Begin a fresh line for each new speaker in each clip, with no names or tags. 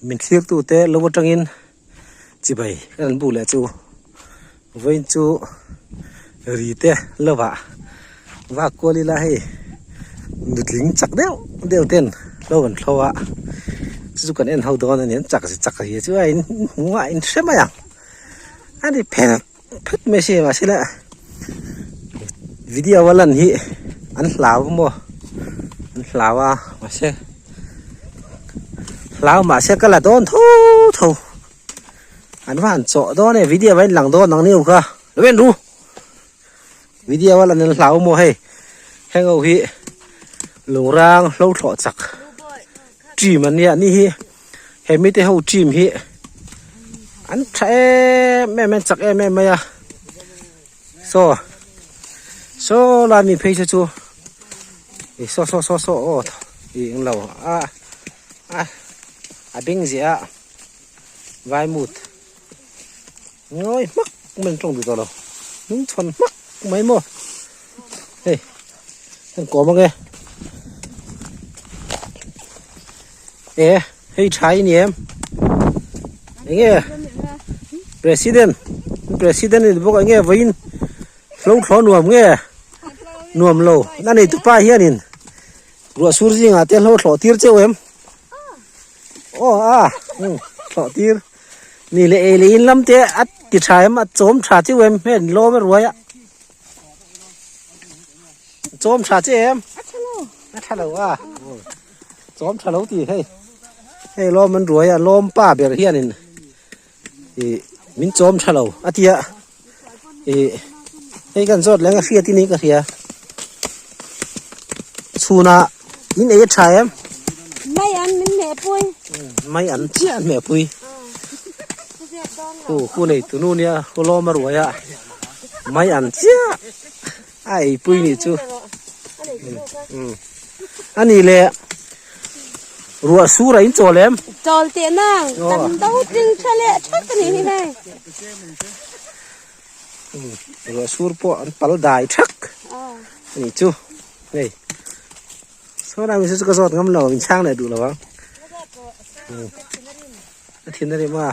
Min thlirtute lo atangin chibai ka rawn bu leh chu vawiin chu ri te lovah vak kual ila hei nutling chak deuh deuh ten lo an thlo a chu chu kan en ho dawn a ni an chak chi chak hi chu a in hmu a in hre mai ang a ni phet phet mai si mahse le video a lan hi an hlau maw an hlau a mahse hlau mahse ka la dawn tho tho an va han chawh dawn e video a in lang dawn ang niu kha lo en ru video a lan an hlau maw hei heng ho hi lungrang hlo thlawh chak team an nia ni hi. He mite ho team hi an tha em em an chak em em mai a saw saw lai mi phei se chu ih saw saw saw saw aw ih englo a a a beng ziah a vai mut ngawi hmak mai an tawng duh tawh lo hnung chhawn hmak mai maw hei kan kawm ange. E hei tha i ni em enge president president ni bawk enge vawiin hlo thlawh nuam nge nuam lo a nei tupa hianin ruah sur zingah te hlo thlawh tir cheu em aw a thlawh tir ni leh ei leh in lam te a ti tha em a chawm tha cheu em heng lawm a ruai a chawm tha che em a tha lo a. Chawm tha lo tih hei hei lawm an ruai a lawm pa ber hianin ih min chawm tha lo a tia ih hei kan zawt leng a hriat in ka hria chhunah in ei a tha em
mai an min hmeh pui
mai an chiah an hmeh pui hu hu nei tu nu nia hu lawm a ruai a mai an chiah a ei pui nih chu a ni le ruah sur a in chawl em
chawl teh nang kan do tling tha leh thak a ni hi hei
ruah sur pawh an pal dai thak a ni chu hei saw lai mi chu ka zawt ngam lo in chhang leh duh lo ang a thin a rim a.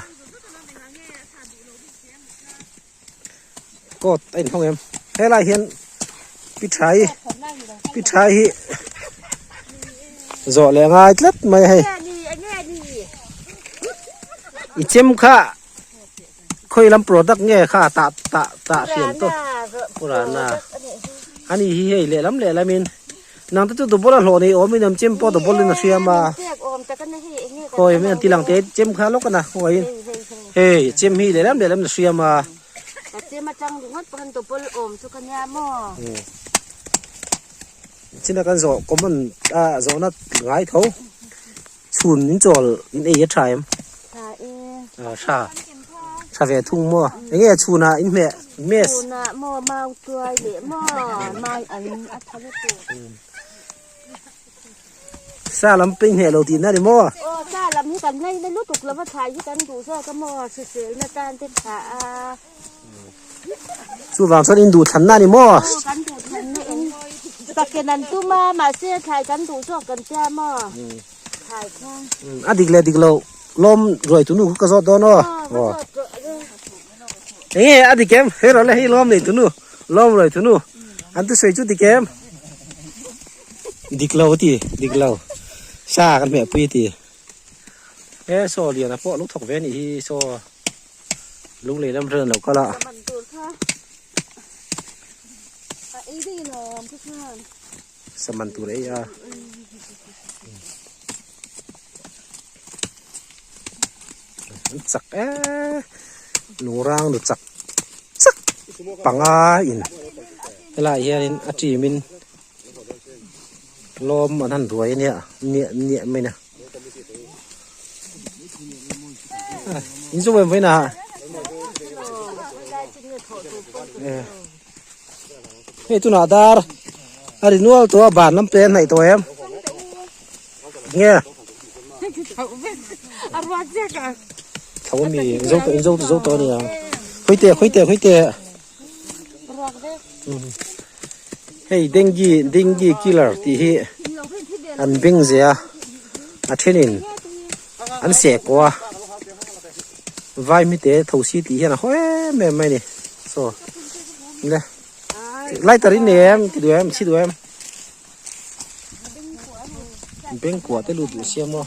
Coat a inhawng em helai hian pi thai pi thai hi zawh leh ngai tlat mai a hei i chem kha khawi lam product nge kha tah tah tah hriam tawh purana ani hi hei lehlam lehlamin nang te chu double a hlawh nei awmin an chem pawh double in a hriam a khawi an ti lang te chem kha lawk a na khawiin. Hei chem hi lehlam lehlam na hriam a.
Ka chem atang ringawt pawh khan double awm chu ka nia maw.
China kan zawh common a zawhna ngai tho chhun in chawl in ei a tha em?
Tha e.
A tha. Tha ve thung maw? Enge chhunah in hmeh mess?
Chhunah maw mau tuai leh maw mai an a tha lutuk.
Sa lam peng hneh lo tihna ni maw?
Aw, sa lam hi kan ngaina lutuk lova thlai hi kan duh zawk a maw? Hriselna tan te tha a.
Chuvang chuan in duh thlanna ni maw?
Aw, kan duh thlanna in takin an tum a, mahse thlai kan duh zawk kan tia maw? Thlai kha.
A dik leh dik lo lawm ruai tunu khu ka zawt dawn aw.
Aw, ka zawt rawh le.
Enge a dik em? Hei rawh le, hei lawm nei tunu, lawm ruai tunu. An thusawi chu dik em? Dik lo a ti, dik lo. Sa kan hmeh pui a ti. He saw lian a pawh lo thawk ve a nih hi saw lunglei lam hran a lo kal a. Saman tur ei a. An chak e lungrang nu chak chak panga in helaiah hianin a team in lawm an han ruai ania niah niah mai na in zawm em vawiin ah hei tunah dar a ri nual tawh a ban lam te a hnaih tawh em. Nge. Tho mi zo to zo zo to ni ang. Khoi te khoi te khoi te. Hei dengue dengue killer ti hi an beng zia a thenin. An seh kaw a vai mite tho si tih hian a haw em em mai a ni saw le lighter in nei em ti duh em chhi duh em beng kuah te lut duh sia maw.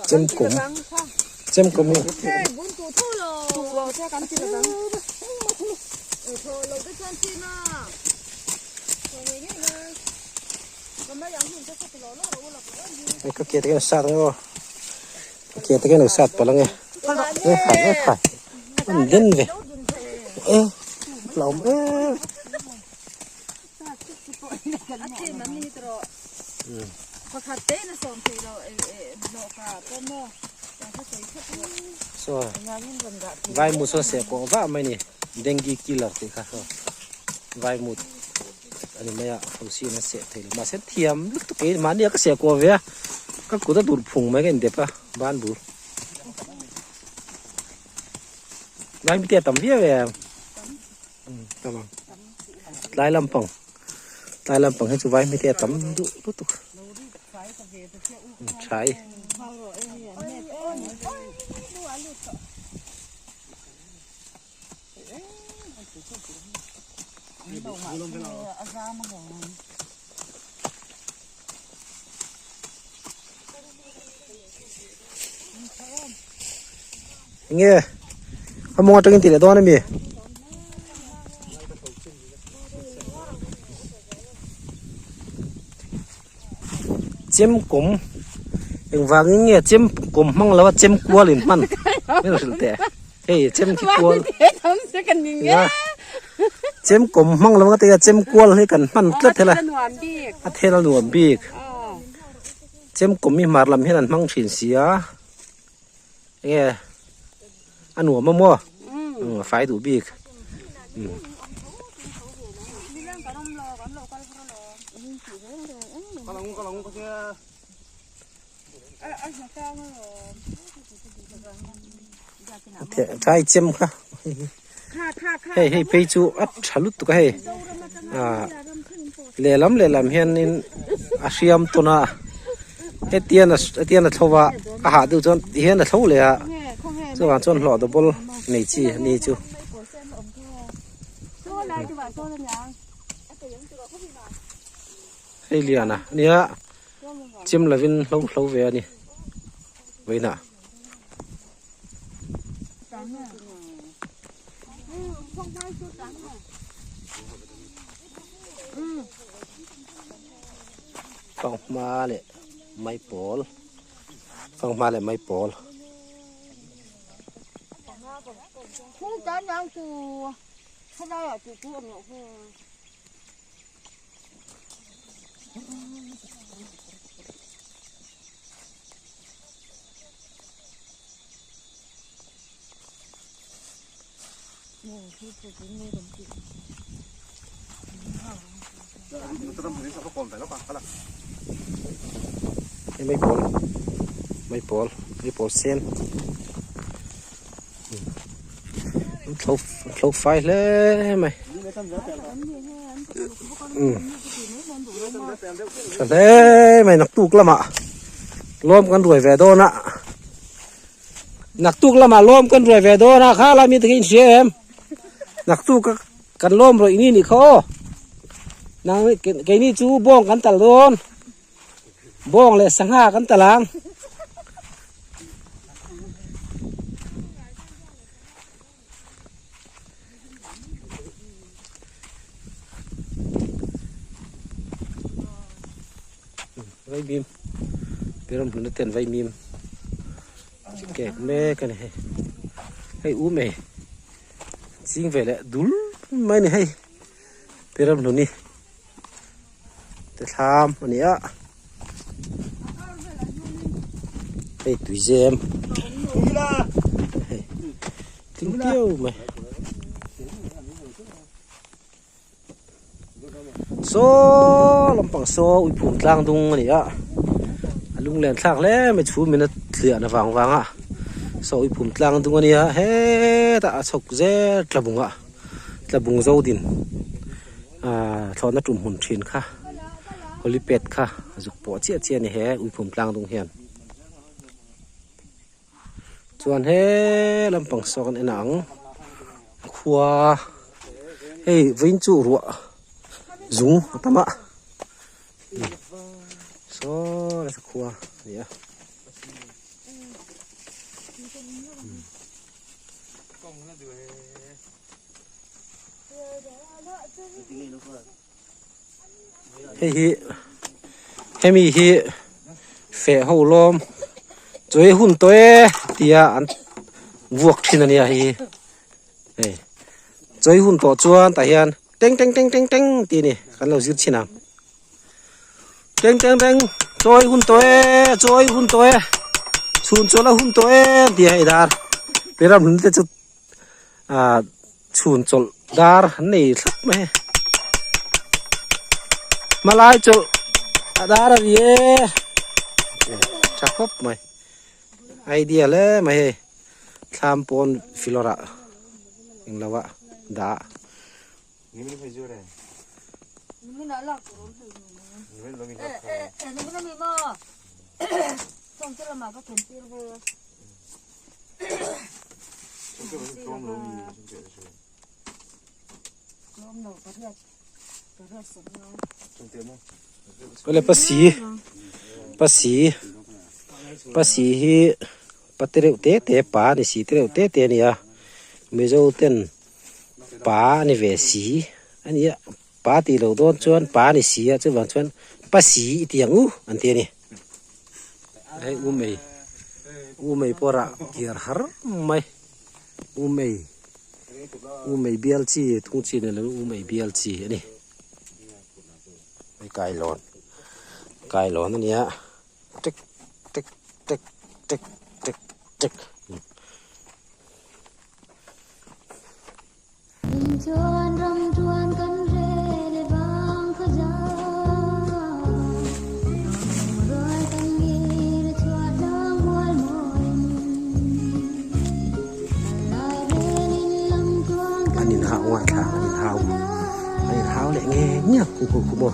Chemkawm chemkawm hi hei ka ke te hian a sat ang aw ka ke te hian a sat palh ang e ekhai ekhai a ni den ve e hlauhawm em. Saw vaimut sawn seh kawh vah mai a ni dengue killer tih kha saw vaimut a ni mai a thosi in a seh thei lo mahse thiam lutuk kei mahni a ka seh kawh ve a ka kut a dur phung mai ka indep a ban bul vaimut hi a tam viau em. Tam ang tlai lampang tlai lampang hi chu vai hmete a tam duh lutuk tha e. Enge a mawng atangin tih leh dawn ami? Chemkawm engvangin nge chemkawm hmang lo a chemkual in hman min rawn hrilh teh hei chem khi kual chemkawm hmang lo a tia chemkual hi kan hman tlat hela a thel a nuam bik. Chemkawm hi hmar lam hian an hmang thin si a enge a nuam a maw a fai duh bik Thai chem kha hei hei phei chu a tha lutuk a hei ah lehlam lehlam hianin a hriam tawn a hetian hetian a thlo a a hah deuh chuan ti hian a thlo leh a chuvang chuan hlawh double nei chi a ni chu. Hei lian a nia chem lovin hlo hlo ve a ni vawiinah. Fanghma leh maipawl fanghma leh maipawl. Hei maipawl maipawl maipawl sen thlo thlo fai hle mai tha hle mai naktuk lamah lawm kan ruai ve dawn a naktuk lamah lawm kan ruai ve dawn a kha lai mi te kha in hria em naktuk a kan lawm rawih ni nih kha aw nang keini chu bawng kan tal dawn. Bawng leh sangha kan tal ang. Vaimim. Piram hlun ten vaimim. Kek mek a ni hei. Hei um ei ching ve leh dul mai a ni hei. Piram hluni te thlam a ni a. Hei tuizem hei tling piau mai. Saw lampang saw uiphum tlang dung a ni a a lunglen thlak hle mai chhum in a thliah na vang vang a saw uiphum tlang dung a ni a hetah a chhawk zel tlabung ah tlabung zo din ahh thlawhna tum hmun thin kha helipad kha a zuk pawh chiah chiah a ni he uiphum tlang dung hian chuan he lampang saw kan en ang khua hei vawiin chu ruah zung a tam a saw nasa khua a ni a. Hei hi hemi hi feh ho lawm chawi hun tawh e tia an vuak thin a nia hei hi hei chawi hun tawh chuan tah hian teng teng teng teng teng tih a ni kan lo zir chhin ang teng teng teng chawi hun tawh e chawi hun tawh e chhun chawlh a hun tawh e tia hei dar ram hlun te chu. ah chhun chawlh dar an nei thlap mai hmalai chawlh a dar a ri e tha khawp mai idea hle mai hei thlam pawn filawr ah englo ah dah Awle pasi pasi pasi hi pa te reuh te te pa a ni si te reuh te te a ni a mizo ten pa a ni ve si a ni a pa tih loh dawn chuan pa a ni si a chuvang chuan pasi i ti ang u an ti a ni. Hei u mei u mei pawh rah kiar har mai u mei u mei bial chi tung chi ni lo u mei bial chi a ni hei kailawn kailawn a nia tek tek tek tek tek tek. An inhau ngaithla an inhau an inhau leh nge nge a khu khu khu maw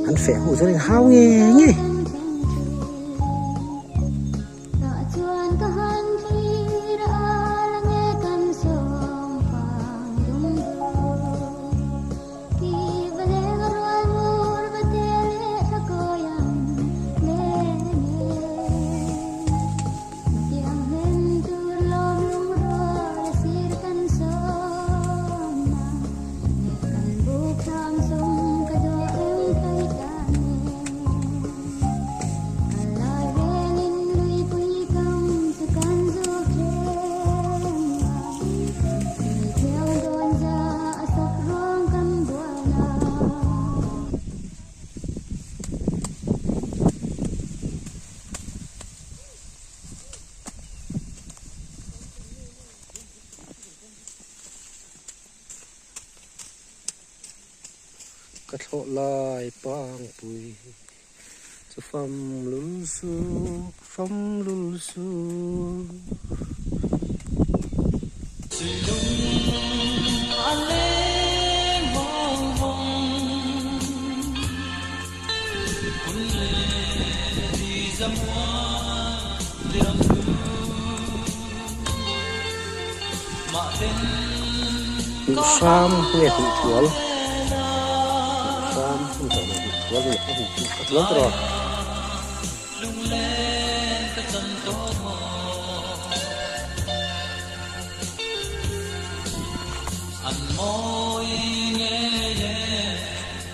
an feh ho chuan an inhau nge nge. Ka thlawh lai pangpui chu fam lul su fam lul su. Hram nge huh thual hram hun tawh lo huh thual nge a huh a thual tawh a.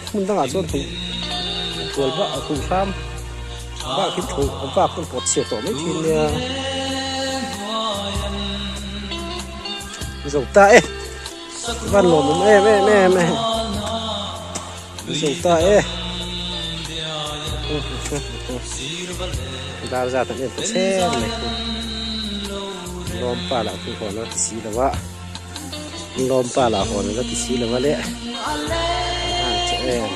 Hmun dangah chuan huh thual bak huh hram bak hi thu bak kan pawt chhiat tawh mai thin nia. Zo ta e van lawm awm em em em e zo ta e dar zat an en ta chen mai khu lawm pa lah khu hawn a ti si lo a lawm pa lah hawn a ti si lo a le an che em.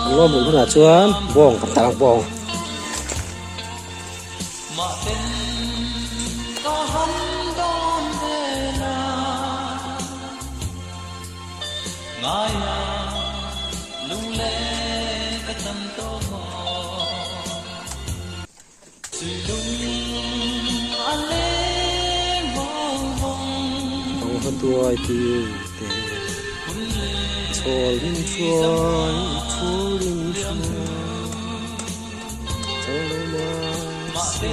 An lawm hun hunah chuan bawng kan tah ang bawng. Tuai tiu te chhawl in hruai chhul in hruai chang lo mahse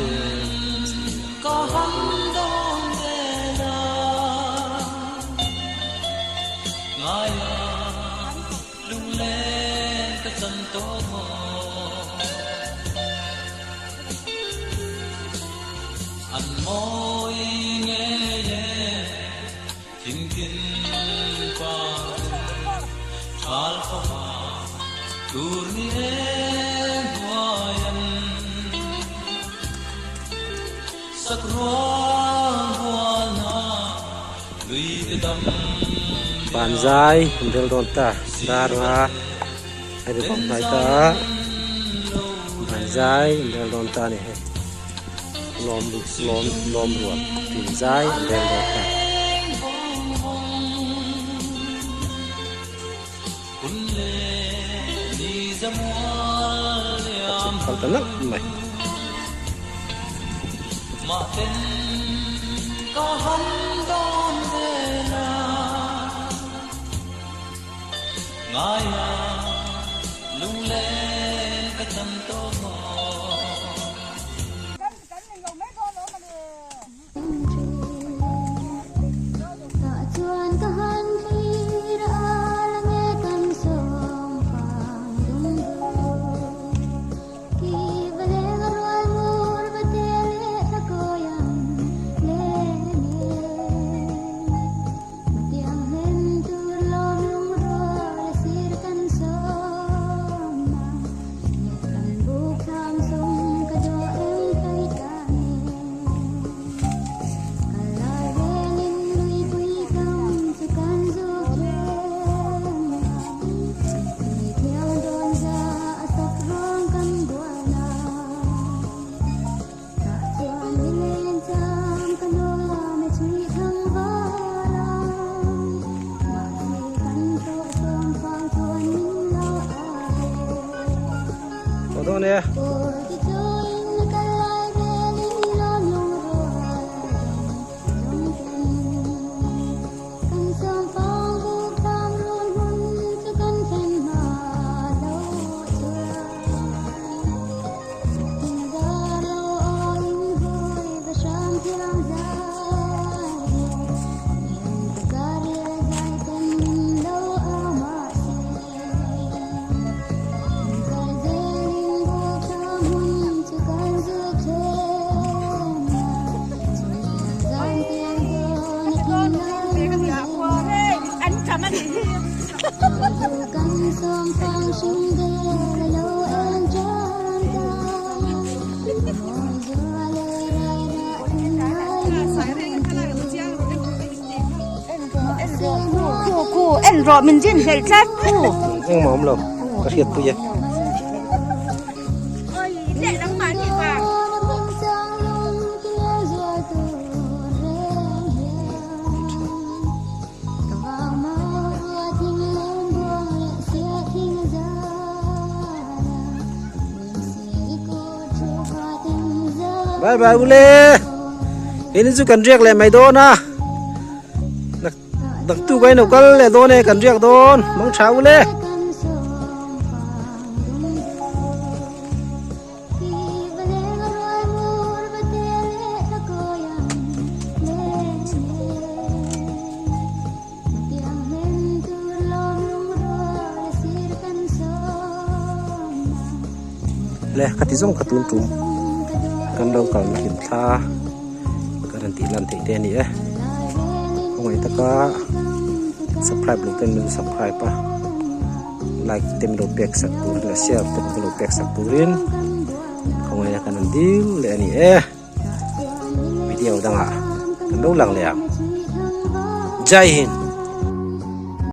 Banzai an rel dawn ta dar nga a ri bawk hnai ta banzai an rel dawn ta a ni hei lawm lawm lawm rual tin zai an rel dawn ta. A chhuk phal ta nalh mai. Có đâu nè.
En rawh min din hlelh tlat khu.
Engmah awm lo ka hriat pui e. Bye bye ule. Keini chu kan riak leh mai dawn a. Dak tu kai no kal leh dawn e kan riak dawn mang tha ule. Le ka ti zawng ka tun tum. Kan lo kalna hlimthla ka rawn tih lan theih te a ni e. Khawngaih taka subscribe lo ten min subscribe a, like te min lo pek sak turin leh share te min lo pek sak turin khawngaihna kan rawn dil leh a ni e. Video dangah kan lo lang leh ang. Jai Hind!